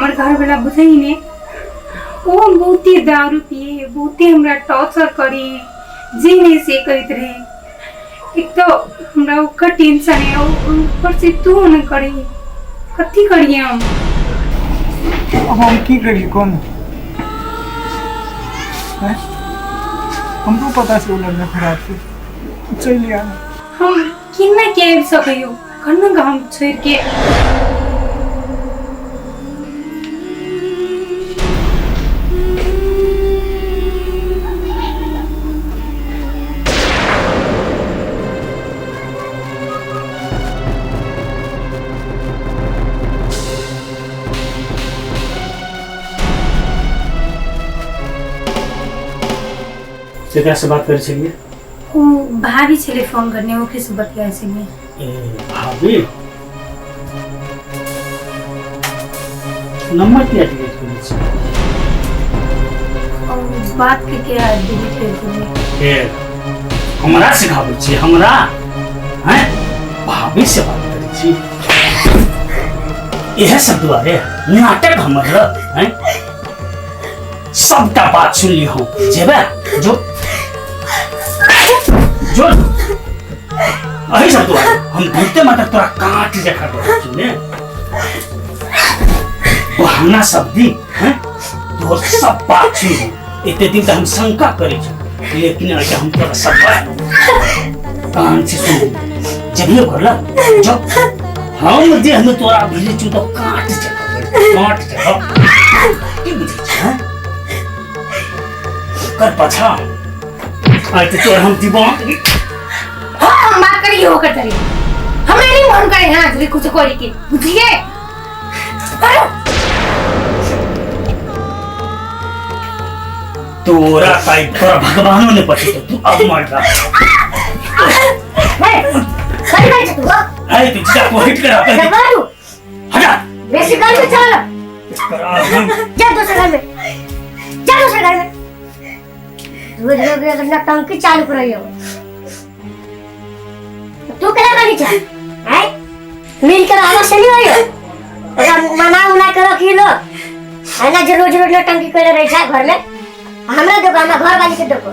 हमर घरवला बुझै ने, ओ बहुते दारू पिए, बहुते हमरा टॉर्चर करे, जे नहीं से करैत रहे। एक तो हमरा ओकर टेंशन है, ऊपर से तू न करे, कथी करिए हम? हम की करिए कौन? हैं? हमरो पता छै ओ लड़का खराब छै, चलि आ। हम केना के आबि सकैयो कन्ना के हम छोड़ि के? केकरा से बात करै छलियै? ओ भाभी छलै फोन करने, ओकरे से बतियाइ छलियै। ए भाभी, नंबर किया डिलीट करै छी? ओ बात के क्या डिलीट कर देलियै। ए हमरा सिखाबै छी हमरा? हैं, भाभी से बात करै छी इएह सब दुआरे नाटक हमर हैं? सबटा बात सुन ली हम। जेबे जो जो अही सब दुआरे हम बहुते मात्र तोरा काट जखा रहल छी ने बहाना सब दी हैं? तोहर सब बात सुन ली। एते दिन तऽ हम शंका करै छी, लेकिन आइ हम तोरा सब बात कान से सुन जबियो करला जो हम देह में तोरा भिड़े छु तो काट जखा, काट जखा। की बुझै छी हैं? कर पाछा आइ तऽ तोर हम दिमाग हाँ, हम बात करिए होकर तरी हमरा नहीं मन करे हां जे कुछ करे के, बुझलिए? करो। तोरा ताई तोरा भगवानो ने पछेतो, तू अब मर जा। सही बात छै तू है तू जीजा को हिट करा कर मारू। हटा। बेसी घर में चल। करा हम। जा दोसर घर में, जा दोसर घर में। रोज रोज रोज नौटंकी चालू करैयो। तू केना करी छै हैं? मिल कर आवा से नहीं होयो, ओकरा मना उना के रखी लो है ना, जे रोज रोज नौटंकी करे रहे छै घर में। हमरा देखो, हमरा घर वाली के देखो,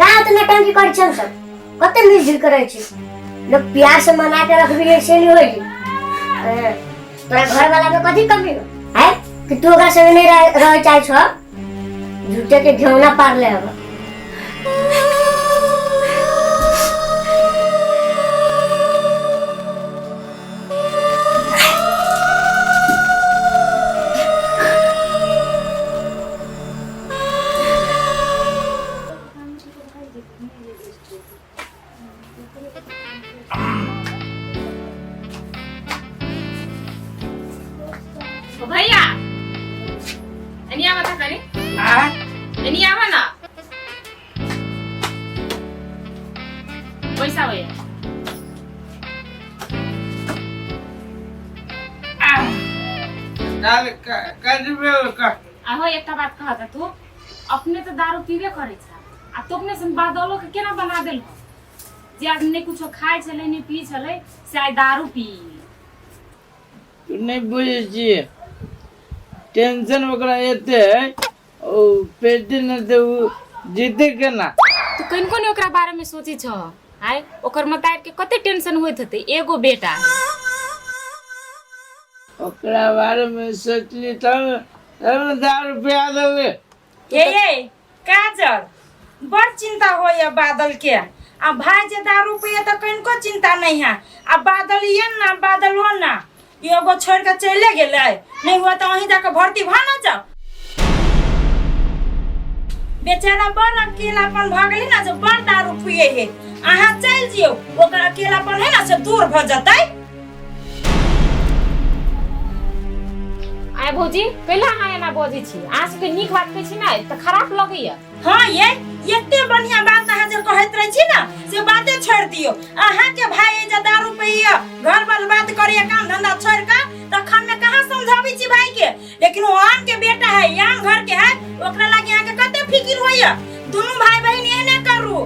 कहाँ तो नौटंकी करै छै। हम सब कते मिलजुल के रहै छी। लोग प्यार से मना के रखबी है से नहीं होई। तोरा घर वाला में कथी कमी हो है कि तू ओकरा संगे नहीं रह चाहे छो? झूठे के घेवना पार ले अब। ओ भैया, एनी आवा था कनी। आ? एनी आवा ना। पैसा भैया। काल कजबे का। आहो, एकटा बात कहत, तू अपने तो दारू पीबे करै छ आ तो अपने सन बादलो के केना बना देलहो जे आदमी नहि कुछो खाइ छलै, नहि पी छलै, से आइ दारू पी। तू नहि बुझै छियै, टेंशन ओकरा एते है, ओ पेटी नहि तऽ ओ जीते केना? तू कनिको नहि ओकरा बारे में सोचै छह? आइ ओकर मतार के कते टेंशन होइत हेतै, एगो बेटा। ओकरा बारे में सोचली तब तब ने दारू पिया देबै। ये ये काजल, बड़ चिंता होइए बादल के। आ भाई जे दारू पिए तऽ कनिको चिंता नहीं है, आ बादल ये ना बादल ओ ना एगो छोड़ के चले गेलै। नहीं हुआ तऽ अहीं जाके भर्ती भऽ न जाओ। बेचारा बड़ अकेलापन भऽ गेलै ना, जे बड़ दारू पिए है। अहाँ चलि जियौ, ओकर अकेलापन है ना से दूर भऽ जेतै। आय भौजी, कैला अहाँ एना बजै छी? अहाँ सबके नीक बात कहै छी ने तऽ खराब लगैया। हाँ ये एते बढ़िया बात अहाँ जे कहैत रहै छी ना से बाते छोड़ि दियौ। अहाँके भाई जे दारू पीए, घर बर्बाद करैया काम धंधा छोड़ि कऽ, तखन में कहाँ समझाबै छी भाई के? लेकिन ओ आन के बेटा है, आन घर के है, ओकरा लागी अहाँके कते फिकिर होइया। दुनू भाई बहिन एहने करू,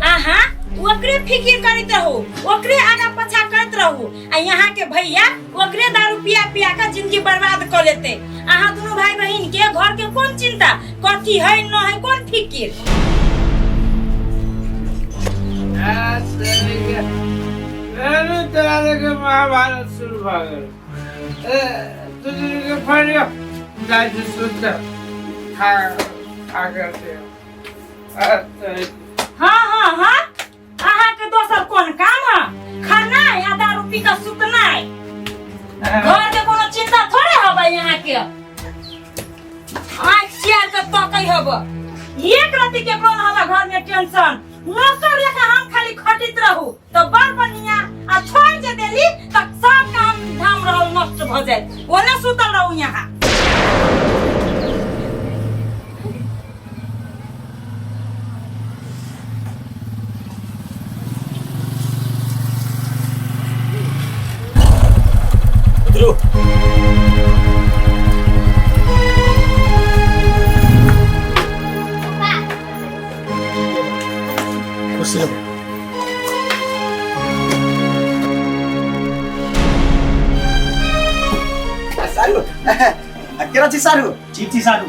अहाँ ओकरे फिकिर करैत रहू, ओकरे आगा पाछा करैत रहू आ यहाँ के भैया ओकरे दारू पिया पिया के जिंदगी बर्बाद कऽ लेते। अहाँ दुनू भाई बहिन के घर के कोन चिंता, कथी है न है कोन फिकिर। तोरा के महाभारत शुरू भऽ गेल। तू के फरियो जाइ छी सुतऽ, खा खा कर। हाँ हाँ हाँ, अहाँ के दोसर कोन काम है? खानाइ आ दारू पी के सुतनाइ। घर के कोनो चिंता थोड़े हबै यहाँ के? आँख चियार के तकै हब, एक रति केकरो न हबै घर में टेंशन। नौकर लेखा हम खाली खटित रहू तो बड़ बढ़िया, आ छोड़ जे देली त सब काम धाम रहल नष्ट भ जाए। ओने सुतल रहू यहाँ। उतरू। कुर्सी लो। सारू, केना छी सारू? ठीक छी सारू।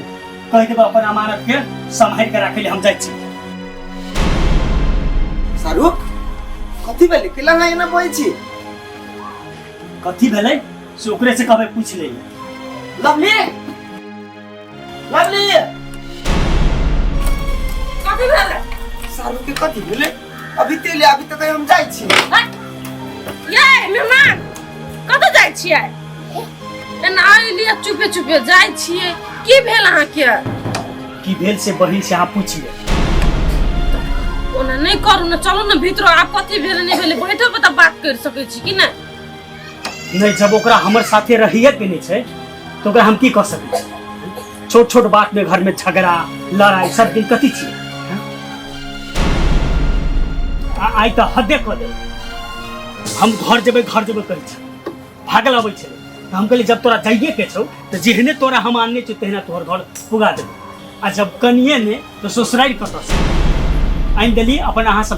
कहि देब अपन अमानत के सम्हारि के राखै ले, हम जाइ छी। सारू, कथी भेलै? केला अहाँ एना बजै छी? कथी भेलै से ओकरे से कहबै, पूछि ले। लवली, लवली, कथी भेलै? सारू के कथी भेलै? अभी तेले अभी तक हम जाइ छी। ये मेहमान, कतऽ जाइ छियै? एना अयलियै चुपे चुपे जाइ छियै, की भेल अहाँके? की भेल से बहिन से अहाँ पूछि ले। ओना नहि करू ने, चलू ने भीतर। आब कथी भेल नहि भेलै, बैठब तऽ बात करि सकै छी कि नहि? नहि, जब ओकरा हमर साथे रहिए के नहि छै तऽ ओकरा हम की कऽ सकै छी? छोट छोट बात में घर में झगड़ा लड़ाई सब दिन कथी छियै? आइ तऽ हदे कऽ देल। हम घर जेबै घर जेबै कहै छी, भागल अबै छै। तऽ हम कहलियै जब तोरा जाइए के छौ तऽ जेहने तोरा हम आनने छियौ तेहने तोहर घर पुगा देबै। आ जब कनिए ने तऽ ससुरारि कतऽसँ आनि देली अपन अहाँ सब।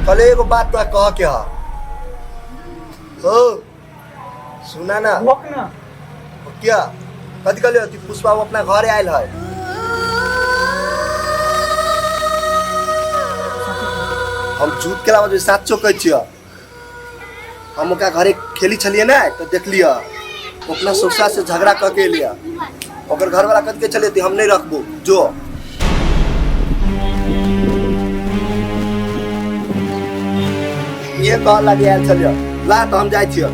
कहले एगो बात तोरा कह के ह हो, सुना ना। भोक ना। क्या कथी कहले कि पुष्पा अपना घरे आयल है? हम झूठ के अलावा साचो कहै छियै। हम ओकरा घरे खेली छलियै ने तऽ देखलियै अपना ससुरा से झगड़ा कऽ के एलियै। ओकर घरवाला कथी कहै छलियै, हम नहीं रखबो जो। ये कह लागी आयल छलियै, ला तऽ हम जाइ छियै।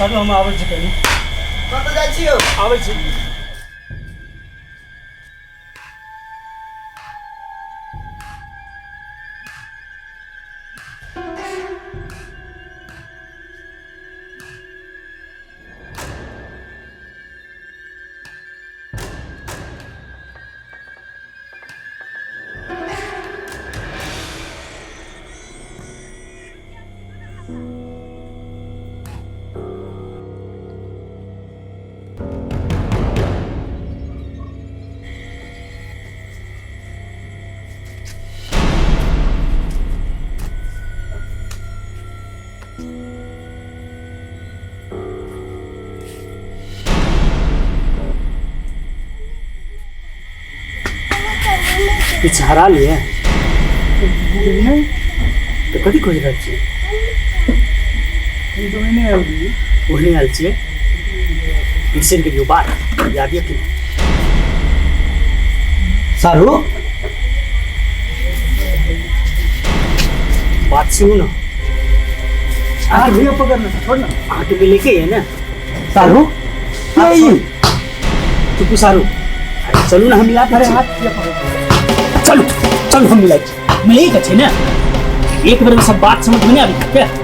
सारू हम आबै छी कनी। कतऽ जाइ छी यौ? आबै छी। किछु हरा लिए नहीं। तऽ कथी खोजि रहल छियै? हम तो नहीं आयल रहियै। ओहने आयल छियै, बिसरि गेलियौ बात, याद यऽ कि नहि? सारू, बात सुनू ने। हाथ भैया पकड़ना, छोड़ ना। अहाँके मिलेके ये ने सारू? नहीं। चुप सारू, अरे चलू ने, हम मिला अरे हाथ किया पकड़। चलू चलू, हम मिलाई मिले के छै ने। एक बेर में सब बात समझ में नहीं आबी के।